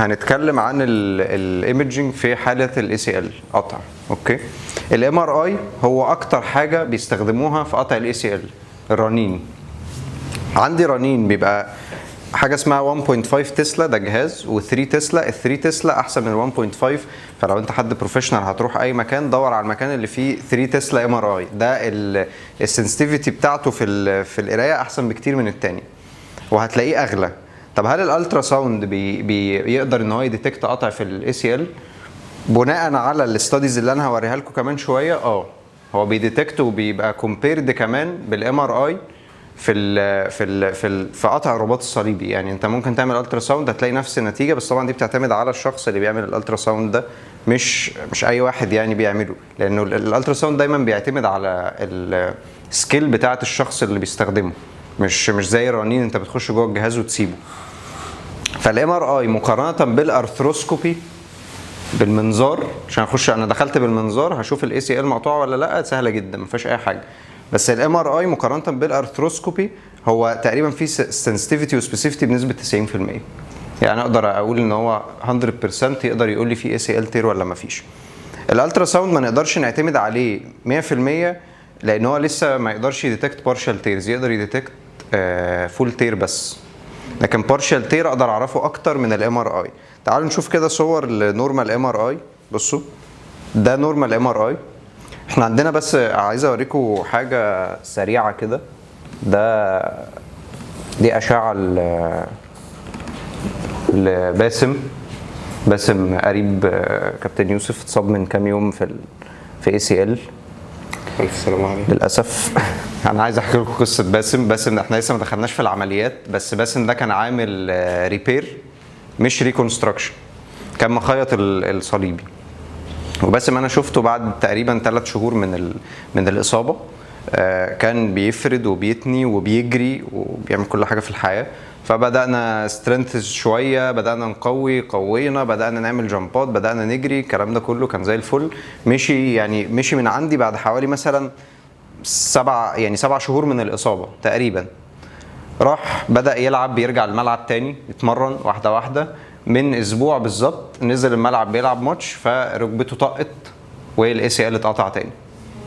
هنتكلم عن ال imaging في حاله ال ACL قطع. okay، ال MRI هو اكتر حاجة بيستخدموها في قطع ال ACL. الرنين، عندي رنين بيبقى حاجة اسمها 1.5 تسلا، ده جهاز، و3 تسلا. ال 3 تسلا احسن من 1.5، فلو انت حد professional هتروح اي مكان دور على المكان اللي فيه 3 تسلا MRI، ده ال sensitivity بتاعته في القراية احسن بكتير من التاني، وهتلاقيه اغلى. طب هل ال ultrasound بيقدر ان هو ي detect قطع في ال ACL؟ بناء على ال studies اللي انا هوريها لكم كمان شويه، هو بي detect وبيبقى compared كمان بال MRI في قطع الرباط الصليبي. يعني انت ممكن تعمل ultrasound هتلاقي نفس النتيجه، بس طبعا دي بتعتمد على الشخص اللي بيعمل ال ultrasound ده، مش اي واحد يعني بيعمله، لانه ال ultrasound دايما بيعتمد على ال skill بتاعه الشخص اللي بيستخدمه، مش زي الرنين انت بتخش جوه الجهاز وتسيبه. فال MRI مقارنة بال arthroscopy بالمنظار، عشان اخش انا دخلت بالمنظار هشوف ال ACL مقطوعة ولا لا، سهلة جدا ما فيهاش اي حاجه. بس ال MRI مقارنة بال arthroscopy هو تقريبا في sensitivity و specificity بنسبة 90%، يعني اقدر اقول ان هو 100% يقدر يقول لي في ACL tear ولا ما فيش. ال ultrasound ما نقدرش نعتمد عليه 100% لان هو لسه ما يقدرش ي detect partial tears، يقدر ي detect full tear بس، لكن partial tear اقدر اعرفه اكتر من ال MRI. تعالوا نشوف كده صور ل normal MRI. بصوا ده normal MRI. احنا عندنا بس عايز اوريكم حاجة سريعة كده، دي اشعه لباسم. باسم قريب كابتن يوسف، اتصاب من كام يوم في ACL. الف سلامة عليك. للاسف انا عايز احكي لكم قصة باسم. باسم احنا لسه ما دخلناش في العمليات، بس باسم ده كان عامل repair مش reconstruction، كان مخيط الصليبي. وباسم انا شفته بعد تقريبا 3 شهور من الاصابه، كان بيفرد وبيتني وبيجري وبيعمل كل حاجة في الحياه. فبدانا strength شويه، بدانا نقوي، قوينا، بدانا نعمل jump ات، بدانا نجري، الكلام ده كله كان زي الفل. مشي يعني مشي من عندي بعد حوالي مثلا 7 شهور من الاصابة تقريبا. راح بدا يلعب، بيرجع الملعب تاني يتمرن واحدة واحده. من اسبوع بالظبط نزل الملعب بيلعب ماتش، فركبته طقت وال ACL اتقطع تاني.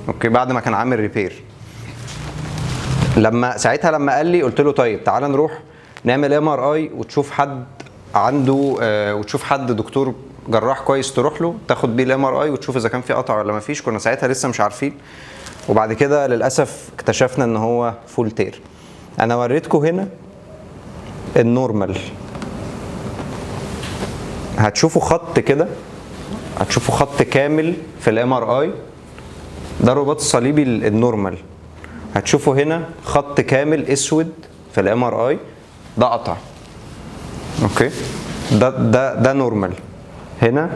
okay، بعد ما كان عامل repair. لما ساعتها لما قال لي قلت له طيب تعالى نروح نعمل MRI وتشوف حد عنده وتشوف حد دكتور جراح كويس تروح له تاخد بيه ال MRI وتشوف اذا كان في قطع ولا ما فيش. كنا ساعتها لسه مش عارفين، وبعد كده للاسف اكتشفنا ان هو full tear. انا وريتكم هنا ال normal، هتشوفوا خط كده، هتشوفوا خط كامل في ال MRI، ده الرباط الصليبي ال normal. هتشوفوا هنا خط كامل اسود في ال MRI، ده قطع. okay، ده normal. هنا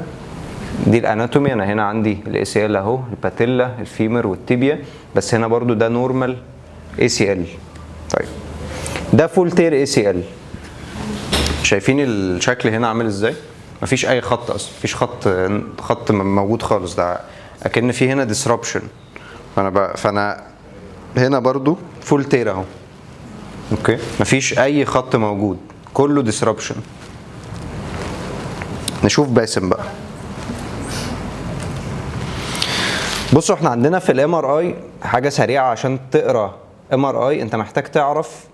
دي ال anatomy، انا هنا عندي ال ACL اهو، ال patella، ال femur وال tibia، بس هنا برضو ده normal ACL. طيب ده full tear ACL، شايفين الشكل هنا عامل ازاي؟ مفيش اي خط اصلا، مفيش خط موجود خالص، ده اكن في هنا disruption. فانا هنا برضو full tear اهو. okay، مفيش اي خط موجود، كله disruption. نشوف باسم بقى. بصوا احنا عندنا في ال MRI حاجة سريعة، عشان تقرا MRI انت محتاج تعرف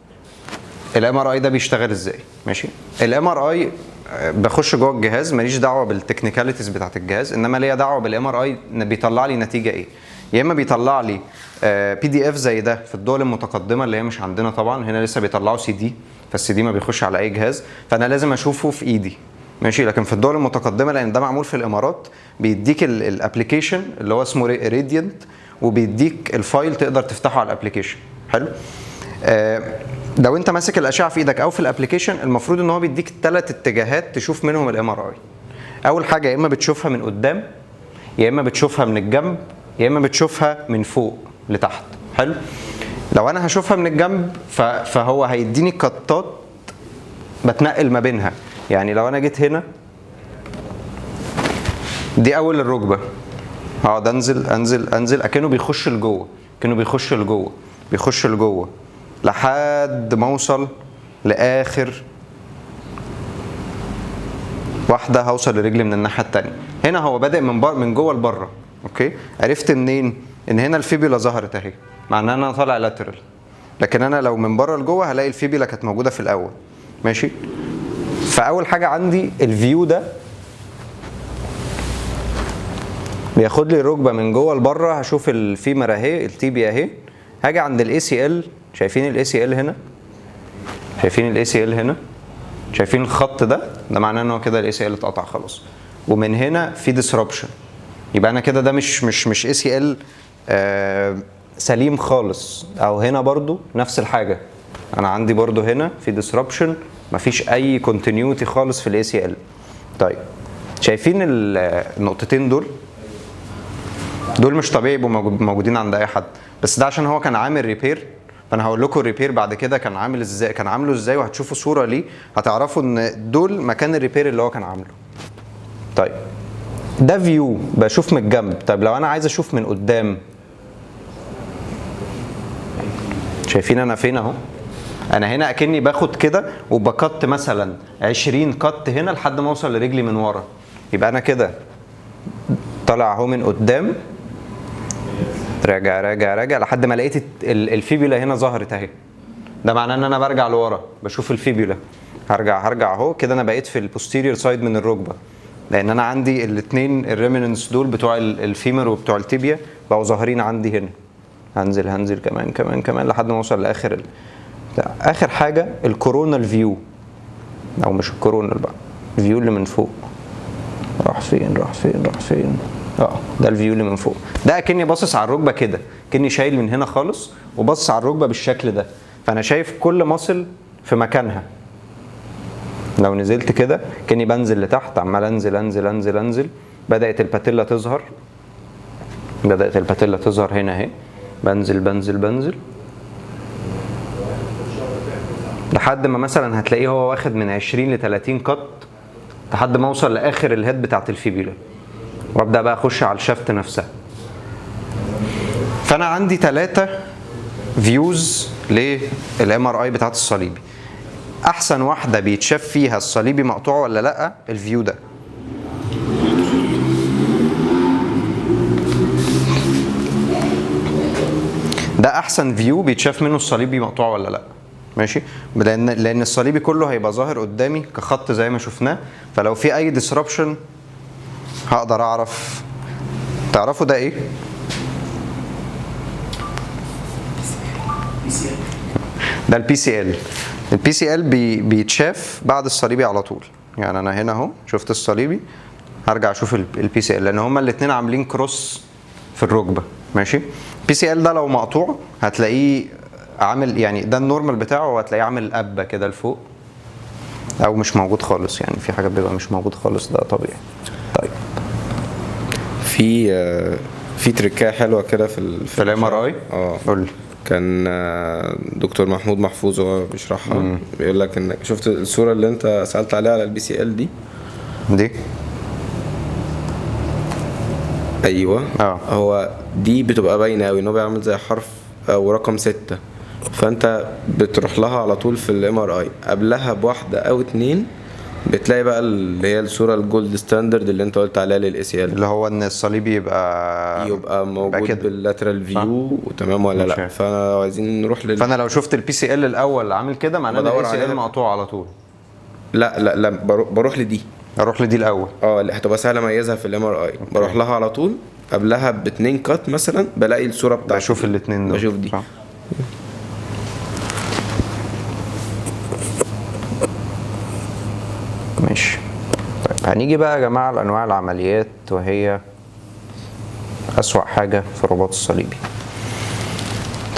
ال MRI ده بيشتغل ازاي. ماشي، ال MRI بخش جوه الجهاز، ماليش دعوه بال technicalities بتاعت الجهاز، انما ليا دعوه بال MRI بيطلع لي نتيجة ايه. يا اما بيطلع لي PDF زي ده في الدول المتقدمة اللي هي مش عندنا طبعا، هنا لسه بيطلعوا CD، فال CD ما بيخش على اي جهاز، فانا لازم اشوفه في ايدي. ماشي، لكن في الدول المتقدمة لان ده معمول في الامارات، بيديك ال application اللي هو اسمه Radiant، وبيديك ال file تقدر تفتحه على ال application. حلو. لو انت ماسك الاشعة في ايدك او في ال application، المفروض ان هو بيديك 3 اتجاهات تشوف منهم ال MRI. اول حاجة يا اما بتشوفها من قدام، يا اما بتشوفها من الجنب، يا اما بتشوفها من فوق لتحت. حلو. لو انا هشوفها من الجنب فهو هيديني cut ات بتنقل ما بينها. يعني لو انا جيت هنا، دي اول الركبة، هقعد انزل انزل انزل اكنه بيخش لجوه، كأنه بيخش لجوه، بيخش لجوه لحد ما اوصل لاخر واحدة هوصل لرجلي من الناحية الثانية. هنا هو بادئ من جوه لبره. okay، عرفت منين ان هنا ال fibula ظهرت اهي، مع ان انا طالع lateral، لكن انا لو من بره لجوه هلاقي ال fibula كانت موجودة في الاول. ماشي، فاول حاجة عندي ال view ده بياخد لي الركبة من جوه لبره، هشوف ال femur اهي، ال tibia اهي، هاجي عند ال ACL. شايفين ال ACL هنا؟ شايفين ال ACL هنا؟ شايفين الخط ده؟ ده معناه ان هو كده ال ACL اتقطع خلاص، ومن هنا في disruption، يبقى انا كده ده مش ACL سليم خالص. او هنا برضو نفس الحاجة، انا عندي برضو هنا في disruption، مفيش اي continuity خالص في ال ACL. طيب شايفين النقطتين دول؟ دول مش طبيعي يبقوا موجودين عند اي حد، بس ده عشان هو كان عامل repair، فانا هقول لكم ال repair بعد كده كان عامل ازاي، كان عامله ازاي، وهتشوفوا صوره ليه هتعرفوا ان دول مكان ال repair اللي هو كان عامله. طيب ده view بشوف من الجنب. طيب لو انا عايز اشوف من قدام، شايفين انا فين اهو؟ انا هنا اكني باخد كده وب cut مثلا 20 cut هنا لحد ما اوصل لرجلي من ورا، يبقى انا كده طالع اهو من قدام، راجع راجع راجع لحد ما لقيت ال fibula هنا ظهرت اهي. ده معناه ان انا برجع لورا بشوف ال fibula، هرجع اهو كده، انا بقيت في ال posterior side من الركبة، لان انا عندي الاثنين ال remnants دول بتوع ال femur وبتوع ال tibia بقوا ظاهرين عندي هنا. هنزل هنزل كمان كمان كمان لحد ما اوصل لاخر اخر حاجة ال coronal view، او مش ال coronal بقى، ال view اللي من فوق. راح فين راح فين راح فين؟ ده ال view اللي من فوق، ده اكني باصص على الركبة كده، كاني شايل من هنا خالص وباصص على الركبة بالشكل ده، فانا شايف كل muscle في مكانها. لو نزلت كده كاني بنزل لتحت، عمال انزل انزل انزل انزل، بدات ال patella تظهر، بدات ال patella تظهر هنا اهي، بنزل بنزل بنزل لحد ما مثلا هتلاقيه هو واخد من 20 ل 30 cut لحد ما اوصل لاخر ال head بتاعت ال fibula، وابدا بقى اخش على ال shaft نفسها. فانا عندي 3 views لل MRI بتاعت الصليبي. احسن واحدة بيتشاف فيها الصليبي مقطوع ولا لا ال view ده. ده احسن view بيتشاف منه الصليبي مقطوع ولا لا، ماشي؟ لان الصليبي كله هيبقى ظاهر قدامي كخط زي ما شفناه، فلو في اي disruption هقدر اعرف. تعرفوا ده ايه؟ ده ال PCL. ال PCL بيتشاف بعد الصليبي على طول، يعني انا هنا اهو شفت الصليبي، هرجع اشوف ال PCL، لان هما الاثنين عاملين cross في الركبة، ماشي؟ PCL ده لو مقطوع هتلاقيه عامل، يعني ده ال normal بتاعه، وهتلاقيه عامل قبه كده لفوق، او مش موجود خالص، يعني في حاجات بيبقى مش موجود خالص، ده طبيعي. طيب في تريكايه حلوة كده في ال MRI، قول لي. كان دكتور محمود محفوظ وهو بيشرحها بيقول لك انك شفت الصورة اللي انت سالت عليها على ال PCL دي ايوه، هو دي بتبقى باينة قوي ان هو بيعمل زي حرف او رقم 6، فانت بتروح لها على طول في ال MRI، قبلها بواحدة او 2 بتلاقي بقى اللي هي الصورة ال gold standard اللي انت قلت عليها لل ACL، اللي هو ان الصليبي يبقى موجود بال lateral view وتمام ولا لا. فانا عايزين نروح فانا لو شفت ال PCL الاول عامل كده معناه ان ال ACL مقطوع على طول. لا لا لا، بروح لدي، اروح لدي الاول، هتبقى سهلة اميزها في ال MRI، بروح لها على طول قبلها ب2 cut مثلا، بلاقي الصورة بتاعتي، بشوف الاثنين دول، بشوف دي. ماشي. طيب هنيجي بقى يا جماعة لانواع العمليات، وهي اسوأ حاجة في الرباط الصليبي.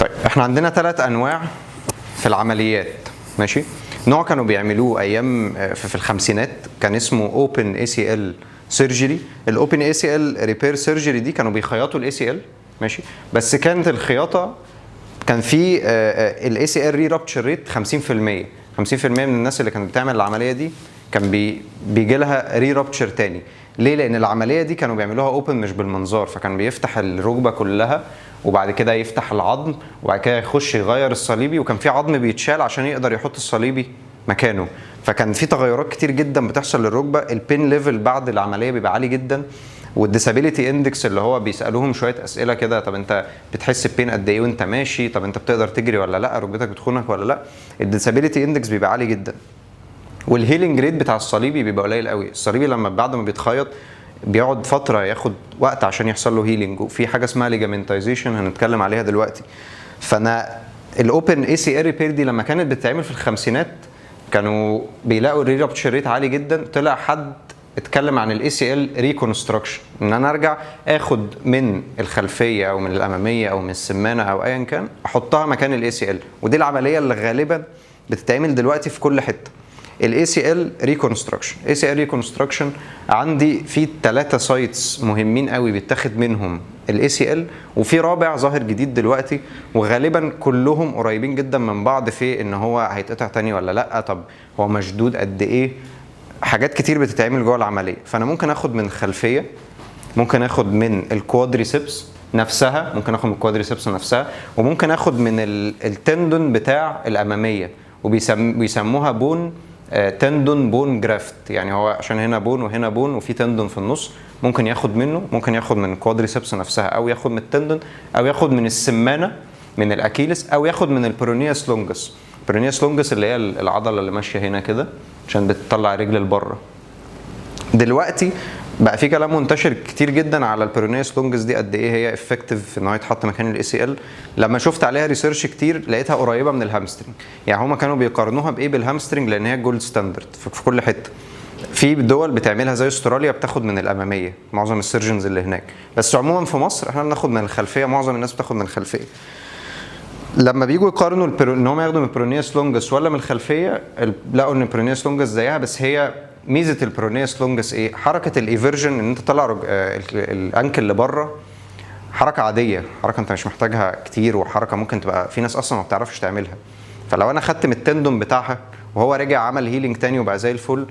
طيب احنا عندنا 3 انواع في العمليات، ماشي؟ نوع كانوا بيعملوه ايام في الخمسينات، كان اسمه open ACL surgery. ال open ACL repair surgery دي كانوا بيخيطوا ال ACL، ماشي؟ بس كانت الخياطة كان في ال ACL re-rupture rate 50%، 50% من الناس اللي كانت بتعمل العملية دي كان بيجي لها re-rupture تاني. ليه؟ لان العملية دي كانوا بيعملوها open مش بالمنظار، فكان بيفتح الركبة كلها وبعد كده يفتح العظم وبعد كده يخش يغير الصليبي، وكان في عظم بيتشال عشان يقدر يحط الصليبي مكانه. فكان في تغيرات كتير جدا بتحصل للركبه. ال pain level بعد العملية بيبقى عالي جدا، وال disability index اللي هو بيسالوهم شوية اسئلة كده، طب انت بتحس ب pain قد ايه وانت ماشي، طب انت بتقدر تجري ولا لا، ركبتك بتخونك ولا لا، ال disability index بيبقى عالي جدا. وال healing rate بتاع الصليبي بيبقى قليل قوي. الصليبي لما بعد ما بيتخيط بيقعد فتره، ياخد وقت عشان يحصل له healing، وفي حاجة اسمها ligamentization هنتكلم عليها دلوقتي. فانا ال open ACL repair دي لما كانت بتتعمل في الخمسينات كانوا بيلاقوا ال rupture rate عالي جدا. طلع حد اتكلم عن ال ACL reconstruction، ان انا ارجع اخد من الخلفية او من الامامية او من السمانه او ايا كان احطها مكان ال ACL، ودي العملية اللي غالبا بتتعمل دلوقتي في كل حتة. ال ACL reconstruction، ACL reconstruction عندي في 3 sites مهمين قوي بيتاخد منهم ال ACL، وفي رابع ظاهر جديد دلوقتي، وغالبا كلهم قريبين جدا من بعض في ان هو هيتقطع تاني ولا لا، طب هو مشدود قد ايه، حاجات كتير بتتعمل جوه العملية. فانا ممكن اخد من الخلفية، ممكن اخد من ال quadriceps نفسها، ممكن اخد من ال quadriceps نفسها، وممكن اخد من ال tendon بتاع الامامية، وبيسموها bone tendon bone graft، يعني هو عشان هنا bone وهنا bone وفي tendon في النص، ممكن ياخد منه، ممكن ياخد من ال quadriceps نفسها، او ياخد من ال tendon، او ياخد من السمانه من ال Achilles، او ياخد من ال peroneus longus. ال peroneus longus اللي هي العضلة اللي ماشية هنا كده عشان بتطلع رجل لبره. دلوقتي بقى في كلام منتشر كتير جدا على ال peroneus longus دي قد ايه هي effective في ان هو يتحط مكان ال ACL. لما شفت عليها research كتير لقيتها قريبه من ال hamstring، يعني هما كانوا بيقارنوها بايه؟ بال hamstring، لان هي ال gold standard في كل حتة. في دول بتعملها زي استراليا بتاخد من الامامية معظم ال surgeons اللي هناك، بس عموما في مصر احنا بناخد من الخلفية، معظم الناس بتاخد من الخلفية. لما بيجوا يقارنوا ان هم ياخدوا من ال peroneus longus ولا من الخلفية، لقوا ان ال peroneus longus زيها، بس هي ميزة ال peroneus longus ايه؟ حركة ال eversion، ان انت تطلع رج... آه، ال ankle لبره، حركة عادية، حركة انت مش محتاجها كتير، وحركه ممكن تبقى في ناس اصلا ما بتعرفش تعملها. فلو انا خدت من ال tendon بتاعها وهو رجع عمل healing تاني وبقى زي الفل،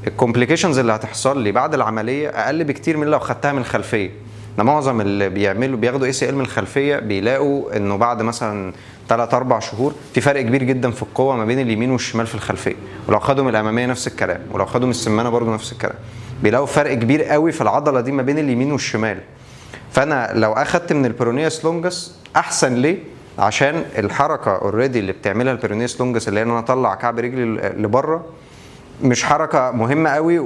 ال complications اللي هتحصل لي بعد العملية اقل بكتير من لو خدتها من الخلفية. ده معظم اللي بيعملوا بياخدوا ACL من الخلفية بيلاقوا انه بعد مثلا 3 4 شهور في فرق كبير جدا في القوة ما بين اليمين والشمال في الخلفية، ولو خدوا من الامامية نفس الكلام، ولو خدوا من السمانه برضو نفس الكلام، بيلاقوا فرق كبير قوي في العضلة دي ما بين اليمين والشمال. فانا لو اخدت من ال peroneus longus احسن. ليه؟ عشان الحركة already اللي بتعملها ال peroneus longus اللي هي ان انا اطلع كعب رجلي لبره مش حركة مهمة قوي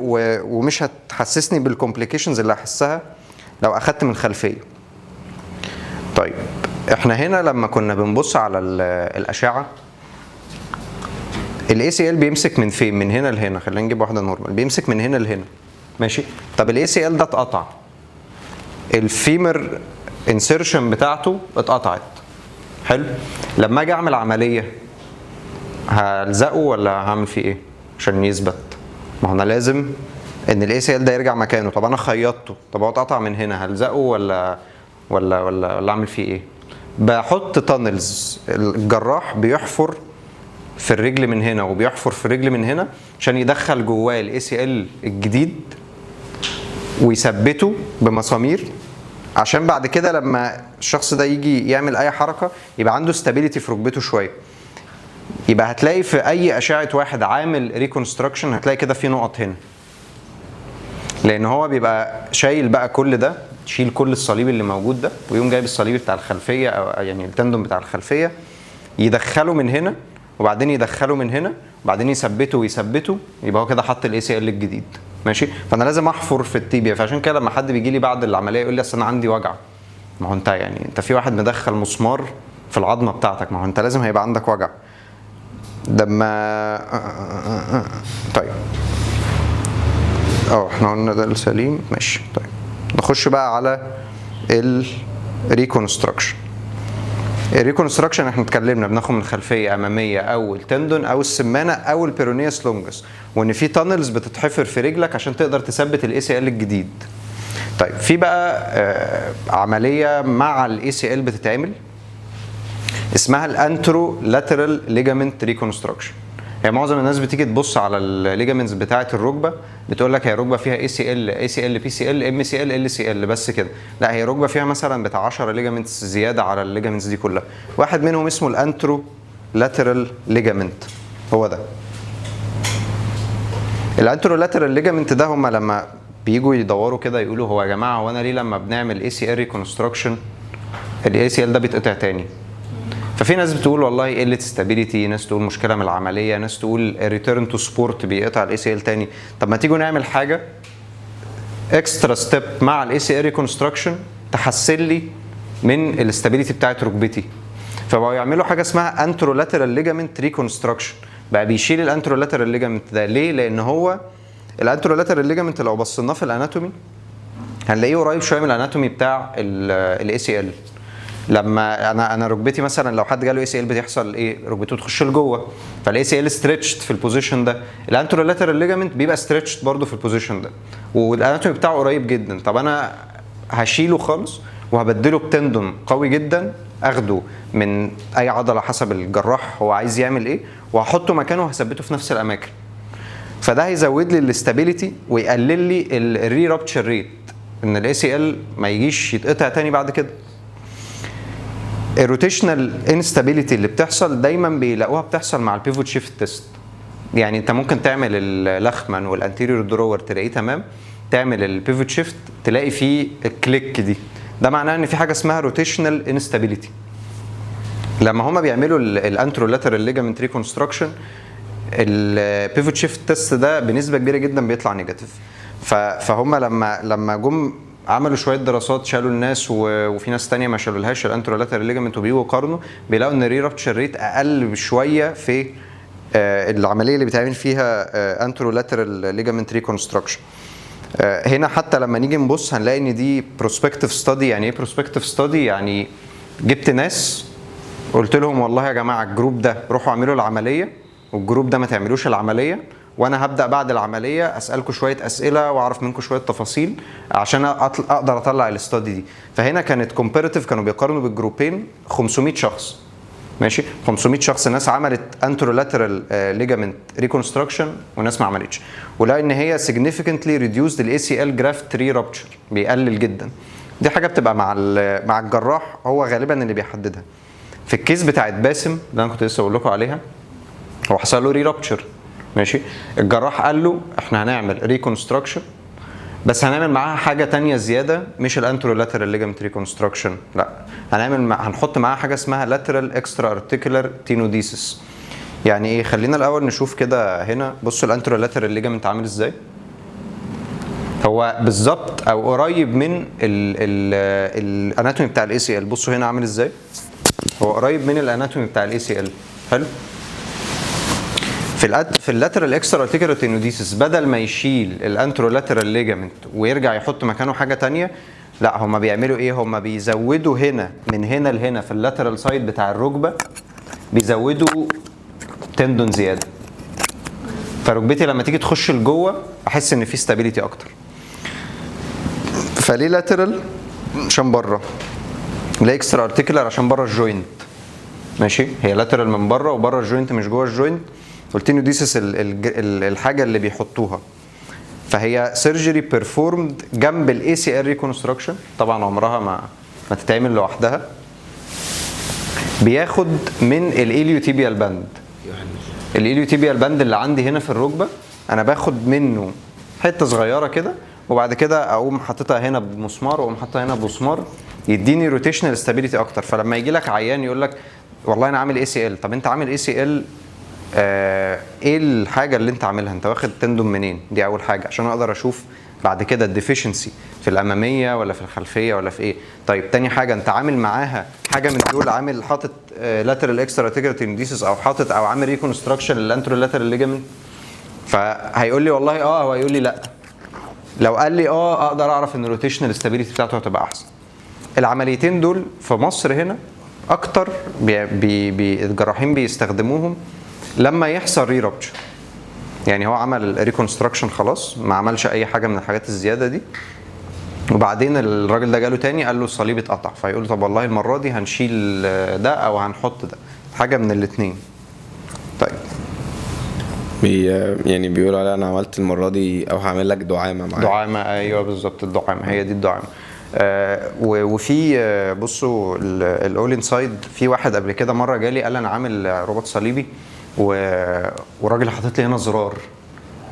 ومش هتحسسني بال complications اللي هحسها لو اخدت من الخلفية. طيب احنا هنا لما كنا بنبص على الاشعة، ال ACL بيمسك من فين؟ من هنا لهنا. خلينا نجيب واحدة normal، بيمسك من هنا لهنا، ماشي. طب ال ACL ده اتقطع، ال femur insertion بتاعته اتقطعت، حلو. لما اجي اعمل عملية هلزقه ولا هعمل فيه ايه عشان يثبت؟ ما هو انا لازم ان ال ACL ده يرجع مكانه. طب انا خيطته، طب هو اتقطع من هنا، هلزقه ولا اعمل فيه ايه؟ بحط tunnels، الجراح بيحفر في الرجل من هنا وبيحفر في الرجل من هنا عشان يدخل جواه ال ACL الجديد ويثبته بمسامير، عشان بعد كده لما الشخص ده يجي يعمل اي حركة يبقى عنده stability في ركبته شوية. يبقى هتلاقي في اي اشعه واحد عامل reconstruction هتلاقي كده في نقط هنا، لان هو بيبقى شايل بقى كل ده، شيل كل الصليب اللي موجود ده، ويقوم جايب الصليب بتاع الخلفية او يعني ال tendon بتاع الخلفية يدخله من هنا، وبعدين يدخله من هنا، وبعدين يثبته ويثبته، يبقى هو كده حط ال ACL الجديد، ماشي. فانا لازم احفر في ال tibia. فعشان كده لما حد بيجي لي بعد العملية يقول لي اصل انا عندي وجع، ما هو انت يعني انت في واحد مدخل مسمار في العظمة بتاعتك، ما هو انت لازم هيبقى عندك وجع. لما طيب احنا قلنا ده السليم، ماشي. طيب نخش بقى على ال reconstruction. ال reconstruction احنا اتكلمنا بناخد من خلفية امامية او ال tendon او السمانه او ال peroneus longus، وان في tunnels بتتحفر في رجلك عشان تقدر تثبت ال ACL الجديد. طيب في بقى عملية مع ال ACL بتتعمل اسمها ال anterolateral ligament reconstruction. هي معظم الناس بتيجي تبص على ال ligaments بتاعه الركبة بتقول لك هي ركبه فيها اي سي ال، اي سي ال، بي سي ال، ام سي ال، ال سي ال، بس كده. لا، هي ركبه فيها مثلا بتاع 10 ligaments زيادة على ال ligaments دي كلها. واحد منهم اسمه ال anterolateral ligament، هو ده. ال anterolateral ligament ده هم لما بيجوا يدوروا كده يقولوا هو يا جماعة هو انا ليه لما بنعمل ACL reconstruction ال ACL ده بيتقطع تاني؟ ففي ناس بتقول والله قلة stability، ناس تقول مشكلة من العمليه، ناس تقول return to sport بيقطع ال ACL تاني. طب ما تيجوا نعمل حاجة extra step مع ال ACL reconstruction تحسن لي من ال stability بتاعت ركبتي. فبقوا يعملوا حاجة اسمها anterolateral ligament reconstruction. بقى بيشيل ال anterolateral ligament ده. ليه؟ لان هو ال anterolateral ligament لو بصيناه في ال anatomy هنلاقيه قريب شوية من ال anatomy بتاع ال ACL. لما انا ركبتي مثلا لو حد جاله ACL بتحصل ايه؟ ركبته تخش لجوه، فال ACL stretched في ال position ده. ال anterolateral ligament بيبقى stretched برده في ال position ده، وال anatomy بتاعه قريب جدا. طب انا هشيله خالص وهبدله ب tendon قوي جدا، اخده من اي عضلة حسب الجراح هو عايز يعمل ايه، وهحطه مكانه وهثبته في نفس الاماكن. فده هيزود لي ال stability ويقلل لي ال re-rupture rate، ان ال ACL ما يجيش يتقطع تاني بعد كده. ال rotational instability اللي بتحصل دايما بيلاقوها بتحصل مع ال pivot shift test. يعني انت ممكن تعمل ال Lachman وال anterior drawer تلاقيه تمام، تعمل ال pivot shift تلاقي فيه ال click دي، ده معناه ان في حاجة اسمها rotational instability. لما هما بيعملوا ال anterolateral ligament reconstruction ال pivot shift test ده بنسبة كبيرة جدا بيطلع negative. فهم لما جم عملوا شوية دراسات، شالوا الناس وفي ناس تانية ما شالولهاش ال anterolateral ligament، وبيجوا يقارنوا بيلاقوا ان ال re-rupture rate اقل بشوية في العملية اللي بيتعمل فيها anterolateral ligament reconstruction. هنا حتى لما نيجي نبص هنلاقي ان دي prospective study. يعني ايه prospective study؟ يعني جبت ناس قلت لهم والله يا جماعة ال group ده روحوا اعملوا العملية وال group ده ما تعملوش العمليه، وانا هبدا بعد العملية اسالكم شوية اسئلة واعرف منكم شوية تفاصيل عشان اقدر اطلع ال study دي. فهنا كانت comparative، كانوا بيقارنوا بال group ين 500 شخص، ماشي، 500 شخص، ناس عملت anterolateral ligament reconstruction وناس ما عملتش، ولقوا ان هي significantly reduced ال ACL graft re-rupture، بيقلل جدا. دي حاجة بتبقى مع الجراح، هو غالبا اللي بيحددها. في ال case بتاعت باسم اللي انا كنت لسه بقول لكم عليها، هو حصل له re-rupture، ماشي، الجراح قال له احنا هنعمل reconstruction بس هنعمل معاها حاجة تانية زياده، مش ال anterolateral ligament reconstruction، لا، هنحط معاها حاجة اسمها lateral extra articular tenodesis. يعني ايه؟ خلينا الاول نشوف كده هنا. بصوا ال anterolateral ligament عامل ازاي، هو بالظبط او قريب من ال anatomy بتاع ال ACL. بصوا هنا عامل ازاي، هو قريب من ال anatomy بتاع ال ACL. حلو. في ال lateral extra articular tenodesis بدل ما يشيل ال anterolateral ligament ويرجع يحط مكانه حاجة تانية، لا، هما بيعملوا ايه؟ هما بيزودوا هنا من هنا لهنا في ال lateral side بتاع الركبه، بيزودوا tendon زياده، فركبتي لما تيجي تخش لجوه احس ان في stability اكتر. فليه lateral؟ عشان بره. ليه extra articular؟ عشان بره ال joint، ماشي، هي lateral من بره وبره ال joint مش جوه ال joint. وال tenodesis الحاجة اللي بيحطوها، فهي surgery performed جنب ال ACL reconstruction، طبعا عمرها ما تتعمل لوحدها. بياخد من ال iliotibial band، ال iliotibial band اللي عندي هنا في الركبه، انا باخد منه حتة صغيرة كده وبعد كده اقوم حاططها هنا بمسمار واقوم حاططها هنا بمسمار، يديني rotational stability اكتر. فلما يجي لك عيان يقول لك والله انا عامل ACL، طب انت عامل ACL ايه الحاجة اللي انت عاملها؟ انت واخد tendon منين؟ دي اول حاجة عشان اقدر اشوف بعد كده ال deficiency في الامامية ولا في الخلفية ولا في ايه. طيب تاني حاجه، انت عامل معاها حاجة من دول؟ عامل حاطط lateral extra articular tenodesis او حاطط او عامل reconstruction لل anterolateral ligament؟ فهيقول لي والله اه او هيقول لي لا. لو قال لي اه اقدر اعرف ان ال rotational stability بتاعته هتبقى احسن. العمليتين دول في مصر هنا اكتر بي بي بي الجراحين بيستخدموهم لما يحصل re-rupture. يعني هو عمل reconstruction خلاص، ما عملش اي حاجة من الحاجات الزيادة دي، وبعدين الراجل ده جاله تاني قال له الصليب اتقطع، فيقول له طب والله المرة دي هنشيل ده او هنحط ده، حاجة من الاثنين. طيب. يعني بيقولوا عليها انا عملت المرة دي او هعمل لك دعامة معاك. دعامه، ايوه بالظبط، الدعامه هي دي الدعامه. وفي بصوا ال all inside، في واحد قبل كده مرة جالي قال انا عامل رباط صليبي وراجل حاطط لي هنا زرار،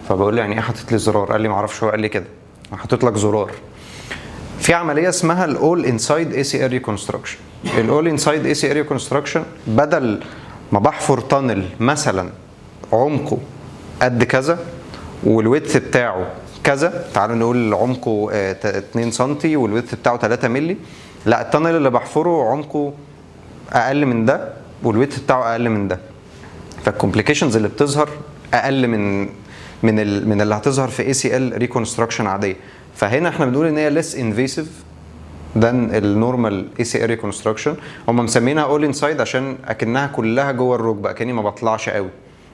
فبقول له يعني ايه حاطط لي زرار؟ قال لي ما اعرفش، هو قال لي كده، انا حاطط لك زرار. في عملية اسمها ال all inside ACL reconstruction. ال all inside ACL reconstruction بدل ما بحفر tunnel مثلا عمقه قد كذا وال width بتاعه كذا، تعالوا نقول عمقه 2 سم وال width بتاعه 3 مللي، لا ال tunnel اللي بحفره عمقه اقل من ده وال width بتاعه اقل من ده، فال complications اللي بتظهر اقل من اللي هتظهر في ACL reconstruction عاديه. فهنا احنا بنقول ان هي less invasive than ال normal ACL reconstruction. هم مسمينها all inside عشان اكنها كلها جوه الركبه، اكني ما بطلعش قوي،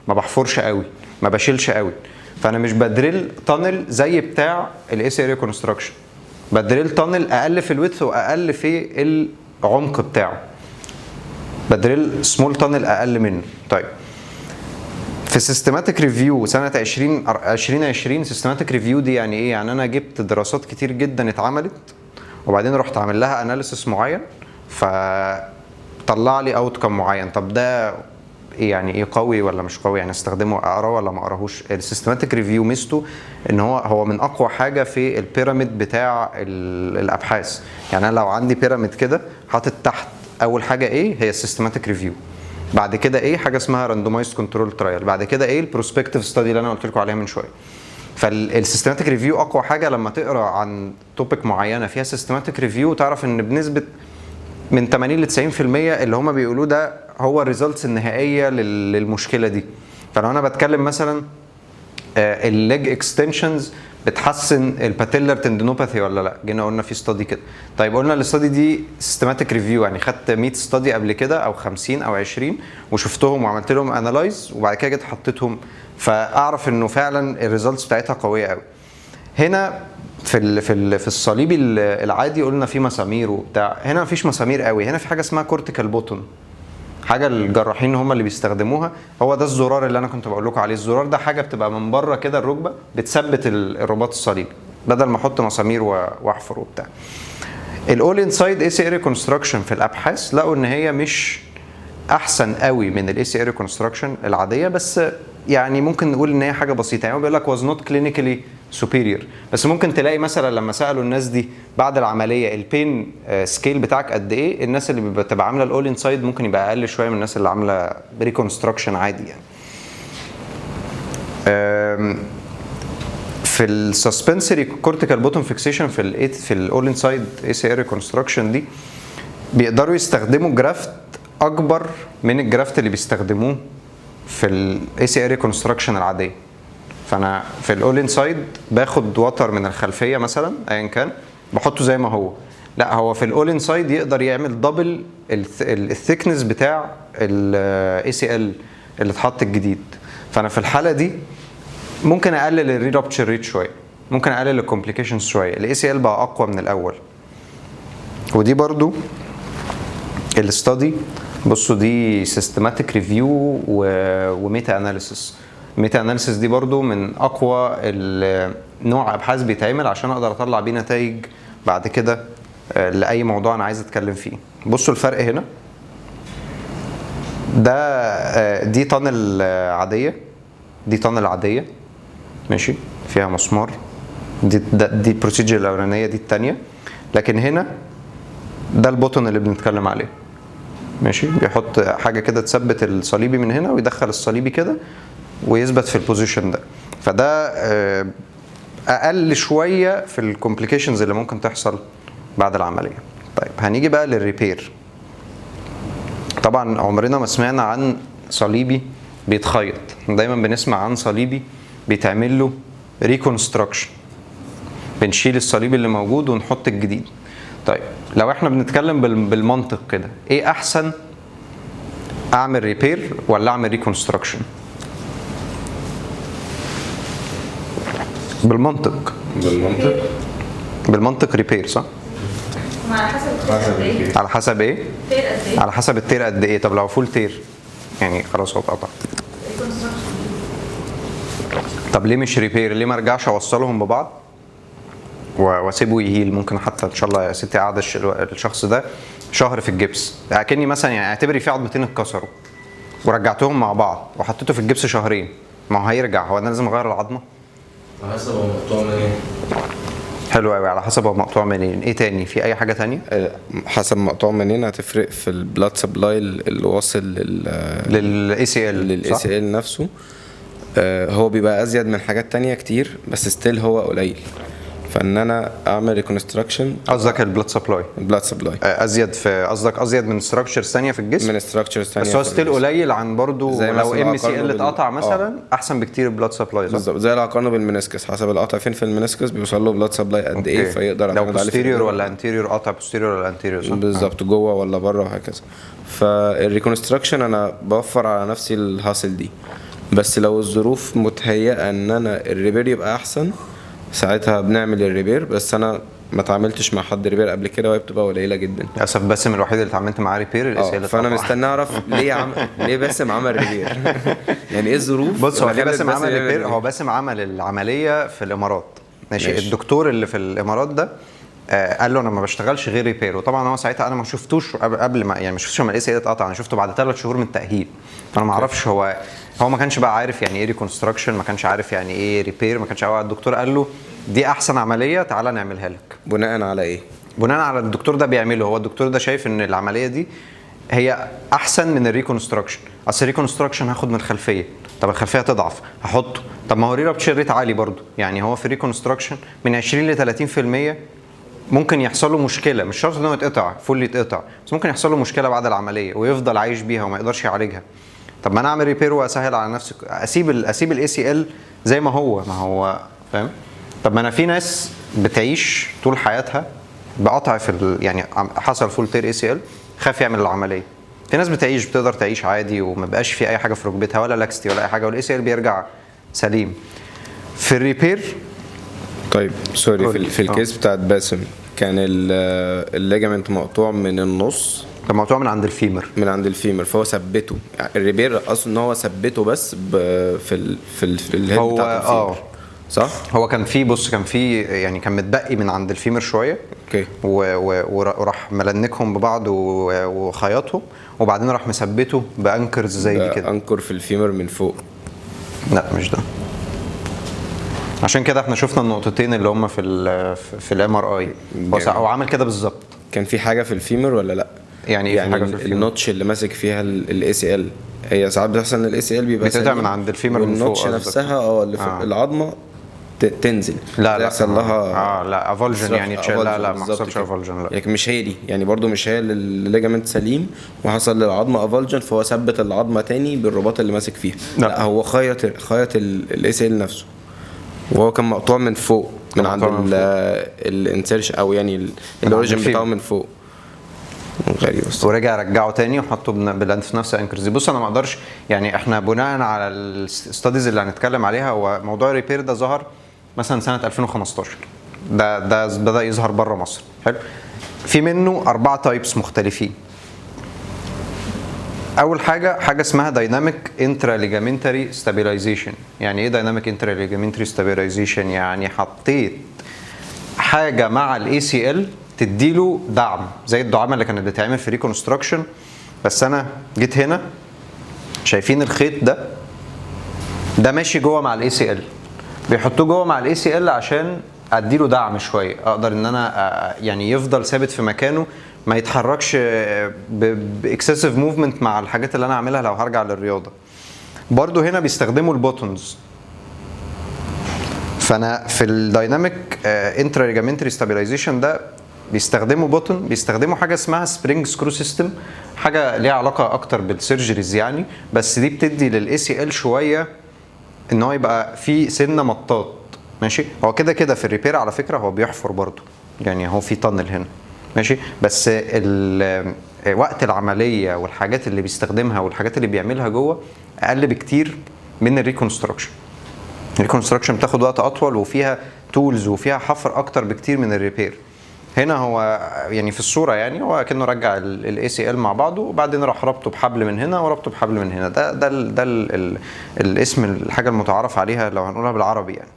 ما بحفرش قوي، ما بشيلش قوي. فانا مش ب drill tunnel زي بتاع ال ACL reconstruction، ب drill tunnel اقل في ال width واقل في العمق بتاعه، ب drill small tunnel اقل منه. طيب في systematic review سنة 2020، systematic review دي يعني ايه؟ يعني انا جبت دراسات كتير جدا اتعملت وبعدين رحت عامل لها analysis معين فطلع لي outcome معين. طب ده ايه يعني ايه، قوي ولا مش قوي؟ يعني استخدمه، اقراه ولا ما اقراهوش؟ ال systematic review ميزته ان هو من اقوى حاجة في ال pyramid بتاع الابحاث. يعني انا لو عندي pyramid كده حاطط تحت اول حاجة ايه هي ال systematic review، بعد كده ايه حاجة اسمها randomized control trial، بعد كده ايه ال prospective study اللي انا قلت لكم عليها من شويه. فال systematic review اقوى حاجه، لما تقرا عن topic معينة فيها systematic review تعرف ان بنسبة من 80 ل 90% اللي هما بيقولوه ده هو ال results النهائية للمشكلة دي. فلو انا بتكلم مثلا ال leg extensions بتحسن ال patellar tendinopathy ولا لا، جينا قلنا في study كده. طيب قلنا ال study دي systematic review، يعني خدت 100 study قبل كده او 50 او 20 وشفتهم وعملت لهم analyze وبعد كده جيت حطيتهم، فاعرف انه فعلا ال results بتاعتها قوية قوي. هنا في الصليبي العادي قلنا في مسامير وبتاع، هنا مفيش مسامير قوي، هنا في حاجة اسمها cortical button، حاجة الجراحين هم اللي بيستخدموها. هو ده الزرار اللي انا كنت بقول لكم عليه. الزرار ده حاجة بتبقى من بره كده الركبة بتثبت الرباط الصليبي بدل ما احط مسامير واحفر وبتاع. ال all inside ACL reconstruction في الابحاث لقوا ان هي مش احسن قوي من ال ACL reconstruction العاديه، بس يعني ممكن نقول ان هي حاجة بسيطه. يعني هو بيقول لك was not clinically superior، بس ممكن تلاقي مثلا لما سالوا الناس دي بعد العملية ال pain scale بتاعك قد ايه، الناس اللي بتبقى عامله ال all inside ممكن يبقى اقل شوية من الناس اللي عامله reconstruction عادي. يعني في ال suspensory cortical button fixation في ال all inside ACL reconstruction دي بيقدروا يستخدموا graft اكبر من ال graft اللي بيستخدموه في ال ACL reconstruction العاديه. فانا في ال all inside باخد وتر من الخلفية مثلا ايا كان بحطه زي ما هو، لا هو في ال all inside يقدر يعمل double ال thickness بتاع ال ACL اللي اتحط الجديد. فانا في الحالة دي ممكن اقلل ال re-rupture rate شويه، ممكن اقلل ال complications شويه، ال ACL بقى اقوى من الاول. ودي برضو ال study، بصوا دي systematic review و meta analysis. meta analysis دي برضو من اقوى نوع ابحاث بيتعمل عشان اقدر اطلع بيه نتائج بعد كده لاي موضوع انا عايز اتكلم فيه. بصوا الفرق هنا، ده دي tunnel عاديه، دي tunnel عادية ماشي فيها مسمار، دي ال procedure الاولانيه، دي الثانية. لكن هنا ده ال button اللي بنتكلم عليه ماشي، بيحط حاجة كده تثبت الصليبي من هنا ويدخل الصليبي كده ويثبت في ال position ده. فده اقل شوية في ال complications اللي ممكن تحصل بعد العملية. طيب هنيجي بقى لل repair. طبعا عمرنا ما سمعنا عن صليبي بيتخيط، دايما بنسمع عن صليبي بيتعمل له reconstruction، بنشيل الصليب اللي موجود ونحط الجديد. طيب لو احنا بنتكلم بالمنطق كده، ايه احسن، اعمل repair ولا اعمل reconstruction؟ بالمنطق. بالمنطق؟ بالمنطق repair صح؟ على حسب ال tear قد ايه؟ على حسب ايه؟ tear قد ايه؟ على حسب ال tear قد ايه. طب لو full tear يعني خلاص هو اتقطع. طب ليه مش repair؟ ليه ما ارجعش اوصلهم ببعض واسيبه ي heal؟ ممكن حتى ان شاء الله يا ستي قاعدة الشخص ده شهر في الجبس، اكني مثلا يعني اعتبري في عظمتين اتكسروا ورجعتهم مع بعض وحطيته في الجبس شهرين، ما هو هيرجع، هو انا لازم اغير العظمة؟ على حسب هو مقطوع منين. حلو قوي، على حسب هو مقطوع منين. ايه تاني؟ في اي حاجة تانية؟ حسب مقطوع منين هتفرق في ال blood supply اللي واصل لل ACL. لل ACL نفسه. هو بيبقى ازيد من حاجات تانية كتير، بس still هو قليل. فان انا اعمل reconstruction. قصدك ال blood supply؟ ال blood supply ازيد في، قصدك ازيد من structures ثانية في الجسم؟ من structures ثانية. بس هو still قليل عن برضو زي لو مثلا MCL أقارنه اتقطع مثلا احسن بكتير ال blood supply، صح؟ بالظبط، زي لو اقارنه بال meniscus، حسب القطع فين في ال meniscus بيوصل له blood supply قد ايه، فيقدر لو اعتمد عليه في posterior ال repair. ولا anterior، قطع posterior ولا anterior، صح؟ بالظبط، جوه ولا بره وهكذا. فال reconstruction انا بوفر على نفسي ال hassle دي، بس لو الظروف متهيئه ان انا ال repair يبقى احسن، ساعتها بنعمل ال repair. بس انا ما اتعاملتش مع حد repair قبل كده، وهي بتبقى قليله جدا. للاسف باسم الوحيد اللي اتعاملت معاه repair ال ACL. فانا مستني اعرف ليه باسم عمل repair، يعني ايه الظروف بص، هو اللي ليه خلت باسم عمل يعمل repair؟ هو باسم عمل العملية في الامارات، ماشي؟ ماشي. الدكتور اللي في الامارات ده قال له انا ما بشتغلش غير repair. وطبعا هو ساعتها انا ما شفتوش قبل ما، يعني ما شفتوش لما ال ACL اتقطع، انا شفته بعد 3 شهور من التاهيل. فانا ما اعرفش، هو ما كانش بقى عارف يعني ايه reconstruction، ما كانش عارف يعني ايه repair، ما كانش. هو الدكتور قال له دي احسن عمليه، تعالى نعملها لك. بناء على ايه؟ بناء على الدكتور ده بيعمله، هو الدكتور ده شايف ان العملية دي هي احسن من ال reconstruction. اصل ال reconstruction هاخد من الخلفيه، طب الخلفية تضعف، هحطه، طب ما هو rupture rate عالي برضو. يعني هو في ال reconstruction من 20 ل 30% ممكن يحصل له مشكله، مش شرط ان هو يتقطع full يتقطع، بس ممكن يحصل له مشكلة بعد العملية ويفضل عايش بيها وما يقدرش يعالجها. طب ما انا اعمل repair واسهل على نفسي، اسيب ال ACL زي ما هو، ما هو فاهم. طب ما انا في ناس بتعيش طول حياتها بقطع في يعني حصل full tear ACL، خاف يعمل العمليه. في ناس بتعيش، بتقدر تعيش عادي وما بقاش في اي حاجة في ركبتها ولا laxity ولا اي حاجه، وال ACL بيرجع سليم. في ال repair طيب sorry، في ال case بتاعت باسم كان ال ligament مقطوع من النص. كان مقطوع من عند ال femur. من عند ال femur، فهو ثبته. ال repair اصلا ان هو ثبته بس في ال head هو بتاعت ال femur. صح؟ هو كان في، بص، كان في يعني كان متبقي من عند ال femur شويه. وراح ملنكهم ببعض وخيطهم، وبعدين راح مثبتة ب anchors زي دي كده. anchor في ال femur من فوق. لا مش ده، عشان كده احنا شفنا النقطتين اللي هم في ال MRI. هو عمل كده بالظبط. كان في حاجة في ال femur ولا لا؟ يعني ايه في يعني حاجة في ال femur؟ ال notch اللي ماسك فيها ال ACL، هي ساعات بتحصل ان ال ACL بيبقى بيتقطع سليم من عند ال femur من فوق وال notch قصدك. نفسها اللي في العظمة تنزل. لا لا. يحصل لها لا، avulsion يعني تشال. لا لا، ما بالظبط حصلش كده. avulsion، لا. لكن مش هي دي، يعني برضو مش هي اللي ال ligament سليم وحصل للعظمه avulsion، فهو ثبت العظمة تاني بالرباط اللي ماسك فيها. لا. لا، هو خيط ال ACL نفسه، وهو كان مقطوع من فوق من عند مقطوع من ال insertion او يعني عند ال origin ال femur. بتاعه من فوق. غريب بس. ورجع رجعه تاني وحطه بالانف في نفس anchors دي. بص، انا ما اقدرش، يعني احنا بناء على ال studies اللي هنتكلم عليها، هو موضوع ال repair ده ظهر مثلا سنة 2015، ده بدا يظهر بره مصر. حلو، في منه اربعة types مختلفين. اول حاجه، حاجة اسمها dynamic intraligamentary stabilization. يعني ايه dynamic intraligamentary stabilization؟ يعني حطيت حاجة مع ال ACL تديله دعم، زي الدعامه اللي كانت بتتعمل في reconstruction. بس انا جيت هنا، شايفين الخيط ده؟ ده ماشي جوه مع ال ACL، بيحطوه جوه مع ال ACL عشان اديله دعم شويه، اقدر ان انا يعني يفضل ثابت في مكانه، ما يتحركش ب excessive movement مع الحاجات اللي انا عاملها لو هرجع للرياضه. برضو هنا بيستخدموا ال buttons. فانا في ال dynamic intraligamentary stabilization ده بيستخدموا button، بيستخدموا حاجة اسمها spring screw system، حاجة ليها علاقة اكتر بال surgeries يعني، بس دي بتدي لل ACL شوية ان هو يبقى في سنة مطاط. ماشي، هو كده كده في ال repair على فكرة هو بيحفر برضو، يعني هو في tunnel هنا، ماشي، بس وقت العملية والحاجات اللي بيستخدمها والحاجات اللي بيعملها جوه اقل بكتير من ال reconstruction. ال reconstruction بتاخد وقت اطول وفيها tools وفيها حفر اكتر بكتير من ال repair. هنا هو يعني في الصوره، يعني هو كانه رجع ال ACL مع بعضه، وبعدين راح ربطه بحبل من هنا وربطه بحبل من هنا. ده ال الاسم، الحاجة المتعارف عليها لو هنقولها بالعربي يعني.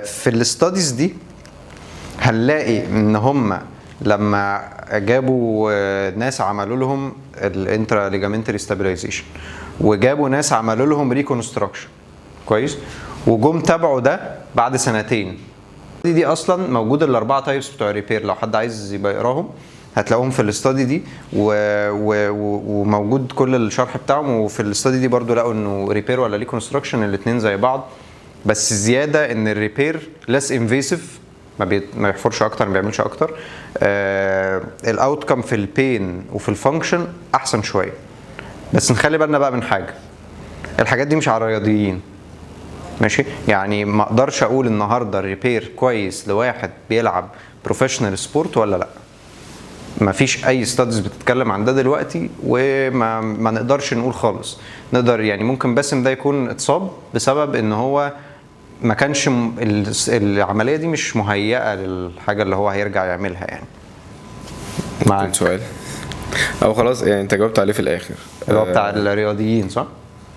في ال studies دي هنلاقي ان هم لما جابوا ناس عملوا لهم ال intraligamentary stabilization وجابوا ناس عملوا لهم reconstruction، كويس. كويس، وجم تابعوا ده بعد سنتين. دي اصلا موجود الاربعة types بتوع repair، لو حد عايز يبقى يقراهم هتلاقوهم في ال study دي وموجود كل الشرح بتاعهم. وفي ال study دي برضو لقوا انه repair ولا reconstruction الاثنين زي بعض، بس زيادة ان ال repair less invasive، ما بيحفرش اكتر، ما بيعملش اكتر. ال outcome في ال pain وفي ال function احسن شويه. بس نخلي بالنا بقى من حاجه، الحاجات دي مش على الرياضيين، ماشي؟ يعني ما اقدرش اقول النهارده ال repair كويس لواحد بيلعب professional sport ولا لا. ما فيش اي studies بتتكلم عن ده دلوقتي، وما ما نقدرش نقول خالص. نقدر يعني ممكن باسم ده يكون اتصاب بسبب ان هو ما كانش العملية دي مش مهيئة للحاجة اللي هو هيرجع يعملها يعني. ممكن سؤال او خلاص يعني انت جاوبت عليه في الاخر؟ اللي هو بتاع الرياضيين، صح؟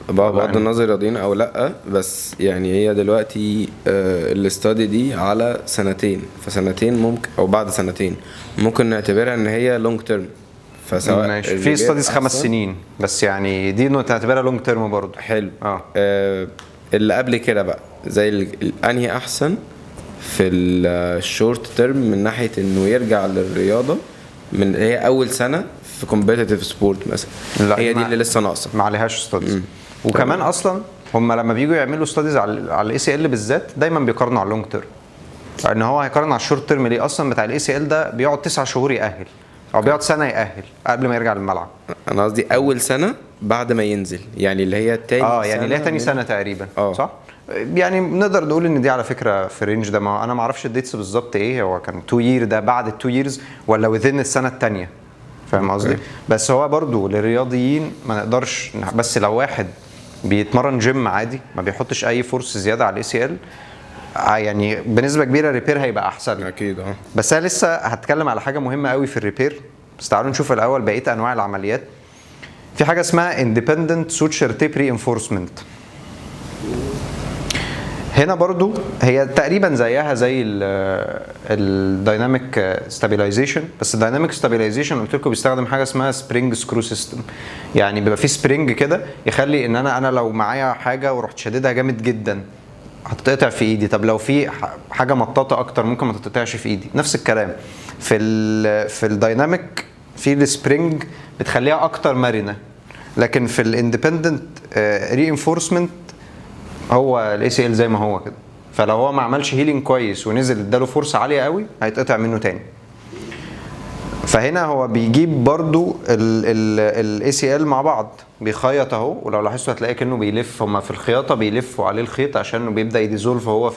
بغض النظر رياضيين او لا، بس يعني هي دلوقتي ال study دي على سنتين، فسنتين ممكن او بعد سنتين ممكن نعتبرها ان هي long term، فسواء ماشي، في ال repair studies 5 أحسن. سنين بس، يعني دي تعتبرها long term برضه. حلو. اه. اللي قبل كده بقى زي انهي احسن في ال short term من ناحية انه يرجع للرياضة من هي اول سنة في competitive sport مثلا؟ لا، هي دي اللي لسه ناقصه. ما عليهاش studies. وكمان اصلا هم لما بييجوا يعملوا studies على ال ACL بالذات دايما بيقارنوا على ال long term، لان هو هيقارن على ال short term ليه؟ اصلا بتاع ال ACL ده بيقعد 9 شهور يأهل او بيقعد سنة يأهل قبل ما يرجع للملعب. انا قصدي اول سنة بعد ما ينزل، يعني اللي هي تاني اه، يعني اللي هي تاني سنة تقريبا. صح، يعني نقدر نقول ان دي على فكرة في ال range ده. ما انا ما اعرفش ال dates بالظبط ايه، هو كان 2 year ده بعد ال 2 years ولا within السنة الثانيه، فاهم قصدي؟ بس هو برضو للرياضيين ما نقدرش، بس لو واحد بيتمرن جيم عادي ما بيحطش اي force زيادة على ال ACL، يعني بنسبة كبيرة repair هيبقى احسن. اكيد اه. بس انا لسه هتكلم على حاجة مهمة قوي في ال repair، بس تعالوا نشوف الاول بقية انواع العمليات. في حاجة اسمها independent suture tape reinforcement. هنا برضو هي تقريبا زيها زي ال dynamic stabilization، بس ال dynamic stabilization قلت لكم بيستخدم حاجة اسمها spring screw system، يعني بيبقى في spring كده يخلي ان انا لو معايا حاجة ورحت شاددها جامد جدا هتتقطع في ايدي. طب لو في حاجة مطاطه اكتر ممكن ما تتقطعش في ايدي. نفس الكلام في ال dynamic، في ال spring بتخليها اكتر مرنه، لكن في ال independent reinforcement هو ال ACL زي ما هو كده، فلو هو ما عملش healing كويس ونزل اداله force عالية قوي هيتقطع منه تاني. فهنا هو بيجيب برضو ال ACL مع بعض، بيخيط اهو، ولو لاحظتوا هتلاقيه كانه بيلف، هما في الخياطة بيلفوا عليه الخيط عشان بيبدا ي dissolve هو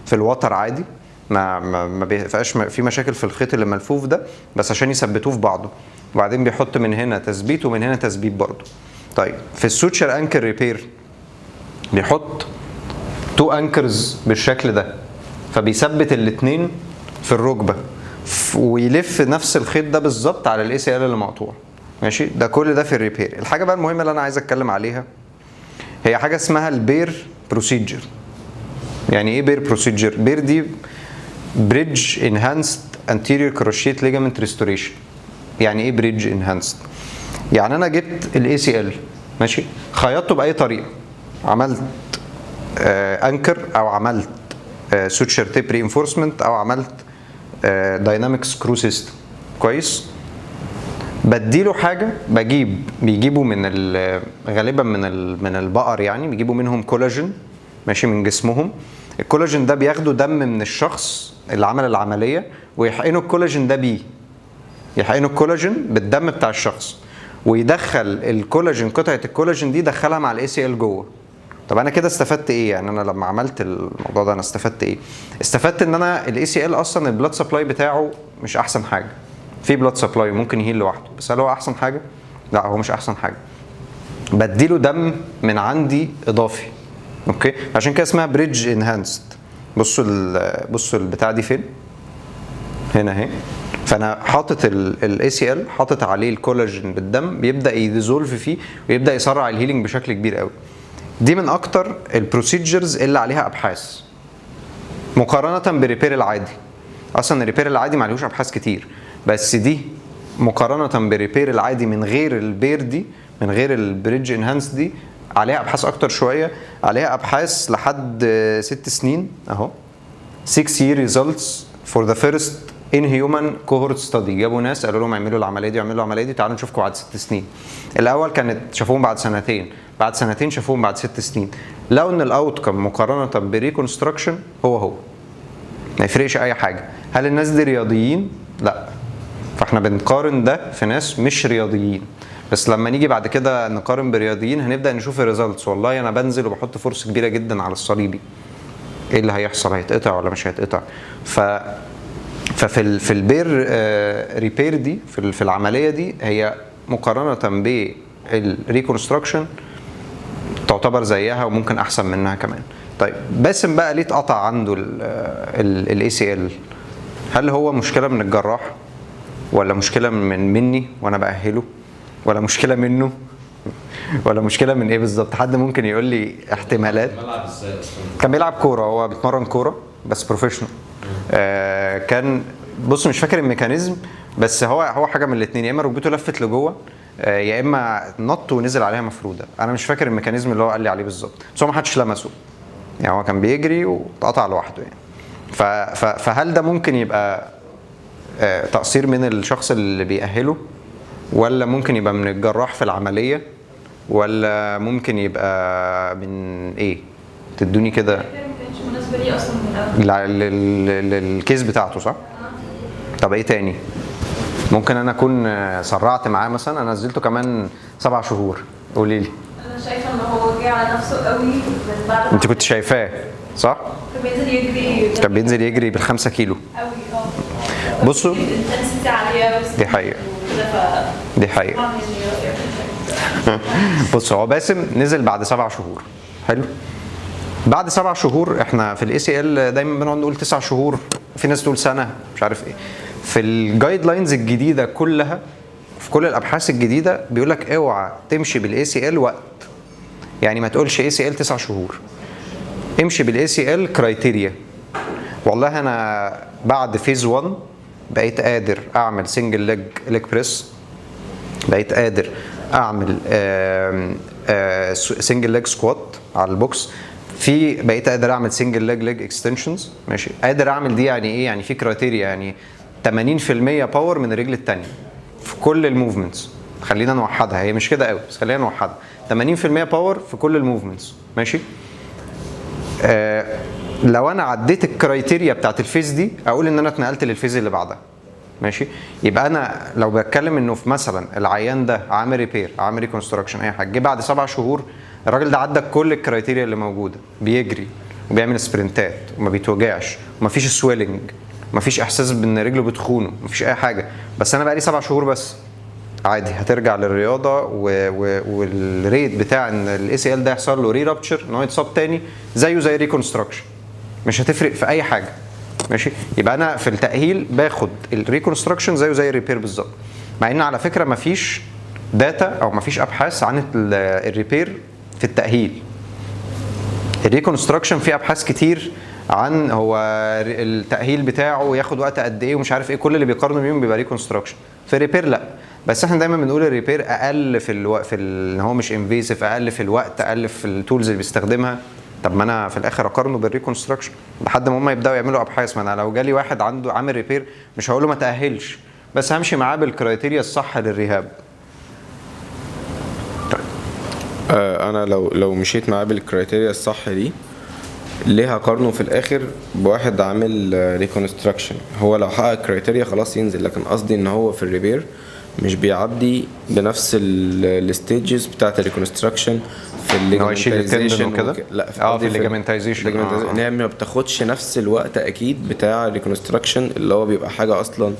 في الوتر عادي، ما بيبقاش في مشاكل في الخيط اللي ملفوف ده، بس عشان يثبتوه في بعضه. وبعدين بيحط من هنا تثبيت ومن هنا تثبيت برضو. طيب، في ال suture anchor repair بيحط two anchors بالشكل ده، فبيثبت الاثنين في الركبة ويلف نفس الخيط ده بالظبط على ال ACL اللي مقطوع. ماشي، ده كل ده في ال repair. الحاجة بقى المهمة اللي انا عايز اتكلم عليها هي حاجة اسمها ال BAIR procedure. يعني ايه BAIR procedure؟ BAIR دي bridge enhanced anterior cruciate ligament restoration. يعني ايه bridge enhanced؟ يعني انا جبت ال ACL، ماشي، خيطته باي طريقه، عملت anchor او عملت suture tape reinforcement او عملت dynamic screw system، كويس؟ بديله حاجه، بيجيبوا غالبا من البقر، يعني بيجيبوا منهم كولاجين، ماشي، من جسمهم. الكولاجين ده بياخدوا دم من الشخص اللي عمل العملية ويحقنوا الكولاجين ده بيه، يحقنوا الكولاجين بالدم بتاع الشخص، ويدخل الكولاجين، قطعه الكولاجين دي يدخلها مع ال ACL جوه. طب انا كده استفدت ايه؟ يعني انا لما عملت الموضوع ده انا استفدت ايه؟ استفدت ان انا ال ACL اصلا ال blood supply بتاعه مش احسن حاجه. في blood supply ممكن ي heal لوحده، بس هل هو احسن حاجه؟ لا، هو مش احسن حاجه. بديله دم من عندي اضافي، okay؟ عشان كده اسمها bridge enhanced. بصوا البتاع دي فين؟ هنا اهي. فانا حاطط ال ACL، حاطط عليه الكولاجين بالدم، بيبدا ي dissolve فيه ويبدا يسرع ال healing بشكل كبير قوي. دي من اكتر ال procedures اللي عليها ابحاث مقارنة بال repair العادي. اصلا ال repair العادي ما عليهوش ابحاث كتير، بس دي مقارنة بال repair العادي من غير ال BAIR دي، من غير ال bridge enhanced دي، عليها ابحاث اكتر شويه، عليها ابحاث لحد 6 سنين اهو، 6 year results for the first in human cohort study. جابوا ناس قالوا لهم اعملوا العملية دي واعملوا العملية دي، تعالوا نشوفكم بعد 6 سنين. الاول كانت شافوهم بعد سنتين، بعد سنتين شافوهم بعد 6 سنين، لقوا ان ال outcome مقارنة ب reconstruction هو هو، ما يفرقش اي حاجه. هل الناس دي رياضيين؟ لا. فاحنا بنقارن ده في ناس مش رياضيين، بس لما نيجي بعد كده نقارن برياضيين هنبدا نشوف ال results. والله انا بنزل وبحط force كبيرة جدا على الصليبي، ايه اللي هيحصل؟ هيتقطع ولا مش هيتقطع؟ ففي ال repair repair دي في العملية دي هي مقارنة بال reconstruction تعتبر زيها وممكن احسن منها كمان. طيب، باسم بقى ليه اتقطع عنده ال ACL؟ هل هو مشكلة من الجراح ولا مشكلة من مني وانا باهله ولا مشكلة منه ولا مشكلة من ايه بالظبط؟ حد ممكن يقول لي احتمالات؟ ملعب ازاي اصلا؟ كان بيلعب كوره، هو بيتمرن كورة بس professional. كان، بص، مش فاكر ال mechanism، بس هو حاجة من الاثنين، يا اما ركبته لفت لجوه يا اما نط ونزل عليها مفروده. انا مش فاكر ال mechanism اللي هو قال لي عليه بالظبط، بس هو ما حدش لمسه، يعني هو كان بيجري واتقطع لوحده يعني. فهل ده ممكن يبقى تقصير من الشخص اللي بيأهله ولا ممكن يبقى من الجراح في العملية ولا ممكن يبقى من ايه؟ تدوني كده. ما كانتش مناسبة ليه اصلا من الاول. لل case بتاعته، صح؟ طب ايه تاني؟ ممكن انا اكون سرعت معاه مثلا، انا نزلته كمان 7 شهور. قولي لي. انا شايفه ان هو جه على نفسه قوي من بعد. انت كنت شايفاه، صح؟ كان بينزل يجري. كان بينزل يجري بال5 كيلو. قوي، اه. بصوا. ال intensity عالية بس. دي حقيقة. وكده ف دي حقيقة. طبعاً يعني. بص، هو باسم نزل بعد 7 شهور، حلو؟ بعد 7 شهور، احنا في ال ACL دايما بنقعد نقول 9 شهور، في ناس تقول سنه، مش عارف ايه. في ال guidelines الجديدة كلها، في كل الابحاث الجديده، بيقول لك اوعى تمشي بال ACL وقت، يعني ما تقولش ACL 9 شهور، امشي بال ACL criteria. والله انا بعد phase 1 بقيت قادر اعمل single leg leg press، بقيت قادر اعمل single leg squat على ال box، في بقيت قادر اعمل single leg leg extensions، ماشي؟ قادر اعمل دي يعني ايه؟ يعني في criteria، يعني 80% power من الرجل الثانية في كل ال movements. خلينا نوحدها، هي مش كده قوي بس خلينا نوحدها، 80% power في كل ال movements، ماشي؟ لو انا عديت ال criteria بتاعت ال phase دي اقول ان انا اتنقلت لل phase اللي بعدها، ماشي؟ يبقى انا لو بتكلم انه في مثلا العيان ده عامل repair، عامل reconstruction، اي حاجه، جه بعد 7 شهور، الراجل ده عدى كل ال criteria اللي موجوده، بيجري وبيعمل sprint ات وما بيتوجعش ومفيش swelling، مفيش احساس بان رجله بتخونه، مفيش اي حاجه، بس انا بقالي 7 شهور بس، عادي هترجع للرياضه وال rate بتاع ان ال ACL ده يحصل له re-rupture، ان هو يتصاب تاني، زيه زي reconstruction، مش هتفرق في اي حاجه، ماشي؟ يبقى انا في التاهيل باخد ال reconstruction زيه زي ال repair بالظبط، مع ان على فكرة مفيش data او مفيش ابحاث عن ال repair في التاهيل. ال reconstruction في ابحاث كتير عن هو التاهيل بتاعه ياخد وقت قد ايه ومش عارف ايه، كل اللي بيقارنوا بيهم بيبقى reconstruction. في ال repair لا، بس احنا دايما بنقول ال repair اقل في الوقت، ان هو مش invasive، اقل في الوقت، اقل في ال tools اللي بيستخدمها. طب ما انا في الاخر اقارنه بال reconstruction لحد ما هم يبداوا يعملوا ابحاث. ما انا لو جالي واحد عنده عامل repair مش هقول له ما تاهلش، بس همشي معاه بال criteria الصح لل rehab. طيب. انا لو مشيت معاه بال criteria الصح دي، ليه هقارنه في الاخر بواحد عامل reconstruction؟ هو لو حقق criteria خلاص ينزل، لكن قصدي ان هو في ال repair مش بيعدي بنفس ال stages بتاعت ال reconstruction في إن هو يشيل ال tendon ال ligamentization. وكده؟ لا. في قصدي ال ligamentization. ال ligamentization، ان هي ما بتاخدش نفس الوقت اكيد بتاع ال reconstruction، اللي هو بيبقى حاجة اصلا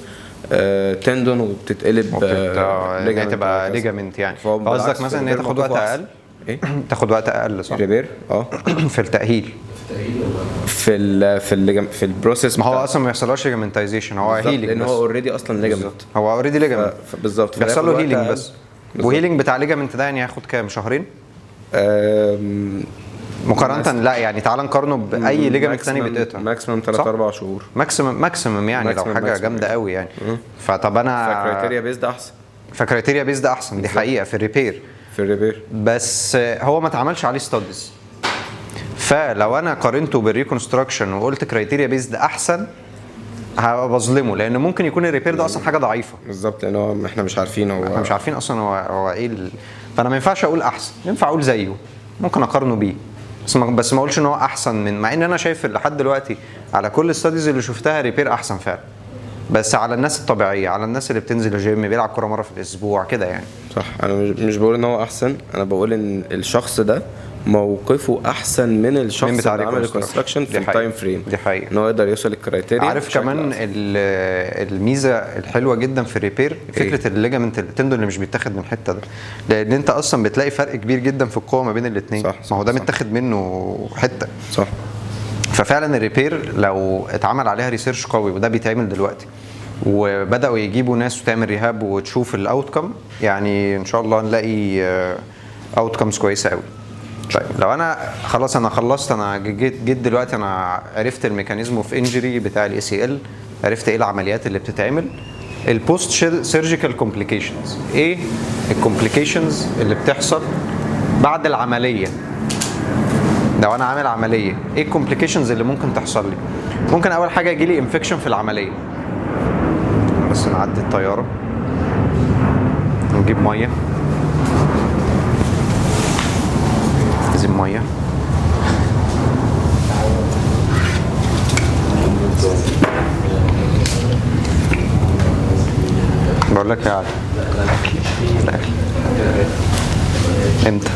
tendon وبتتقلب ان هي ligament تبقى وهكذا. ligament يعني. فهو فقصدك بالعكس مثلا ان هي ال repair تاخد وقت موقفه أحسن. اقل؟ ايه؟ تاخد وقت اقل، صح؟ ال repair، اه. في التاهيل. في ال في ال في ال process. ما هو اصلا ما بيحصلهاش ligamentization، هو healing لان بس. هو already اصلا ligament. هو already ligament. بالظبط. بيحصل له فياخد وقت healing أقل. بس. بالظبط. و healing بتاع ligament ده يعني هياخد كام؟ شهرين؟ مقارنة، لا يعني تعال نقارنه باي ligament ثاني بيتقطع. maximum 3 صح؟ 4 شهور. maximum maximum يعني لو Maximum، حاجة maximum جامدة يعني. قوي يعني. فطب انا ف criteria based احسن. ف criteria based احسن، دي حقيقة في ال repair. في ال repair. بس هو ما اتعملش عليه studies. فلو انا قارنته بال reconstruction وقلت criteria based احسن، هبقى بظلمه، لان ممكن يكون ال repair ده اصلا حاجة ضعيفه. بالظبط، لان هو احنا مش عارفين هو، احنا مش عارفين اصلا هو ايه فانا ما ينفعش اقول احسن، ينفع اقول زيه، ممكن اقارنه بيه، بس ما اقولش ان هو احسن من، مع ان انا شايف لحد دلوقتي على كل ال studies اللي شفتها repair احسن فعلا، بس على الناس الطبيعيه، على الناس اللي بتنزل الجيم، بيلعب كورة مرة في الاسبوع كده يعني. صح، انا مش بقول ان هو احسن، انا بقول ان الشخص ده موقفه احسن من الشخص من بتاع اللي عمل reconstruction. reconstruction في دي حقيقة. ال time frame. دي حقيقة. ان هو يقدر يوصل لل criteria عارف بشكل كمان أحسن. الميزة الحلوة جدا في ال repair فكرة ال ligament، ال tendon اللي مش بيتاخد من حتة ده، لان انت اصلا بتلاقي فرق كبير جدا في القوة ما بين الاثنين. صح، ما هو ده صح. متاخد منه حته. صح. ففعلا ال repair لو اتعمل عليها research قوي، وده بيتعمل دلوقتي، وبداوا يجيبوا ناس وتعمل rehab وتشوف ال outcome، يعني ان شاء الله نلاقي outcomes كويسة قوي. طيب لو انا خلاص، انا خلصت، انا جيت دلوقتي انا عرفت ال mechanism of injury بتاع ال ACL، عرفت ايه العمليات اللي بتتعمل، ال post surgical complications، ايه ال complications اللي بتحصل بعد العمليه؟ لو انا عامل عمليه، ايه ال complications اللي ممكن تحصل لي؟ ممكن اول حاجة يجي لي infection في العمليه. بس نعدي الطياره، نجيب ميه، لازم ميه. بقول لك يا علي، الاكل الاكل امتى؟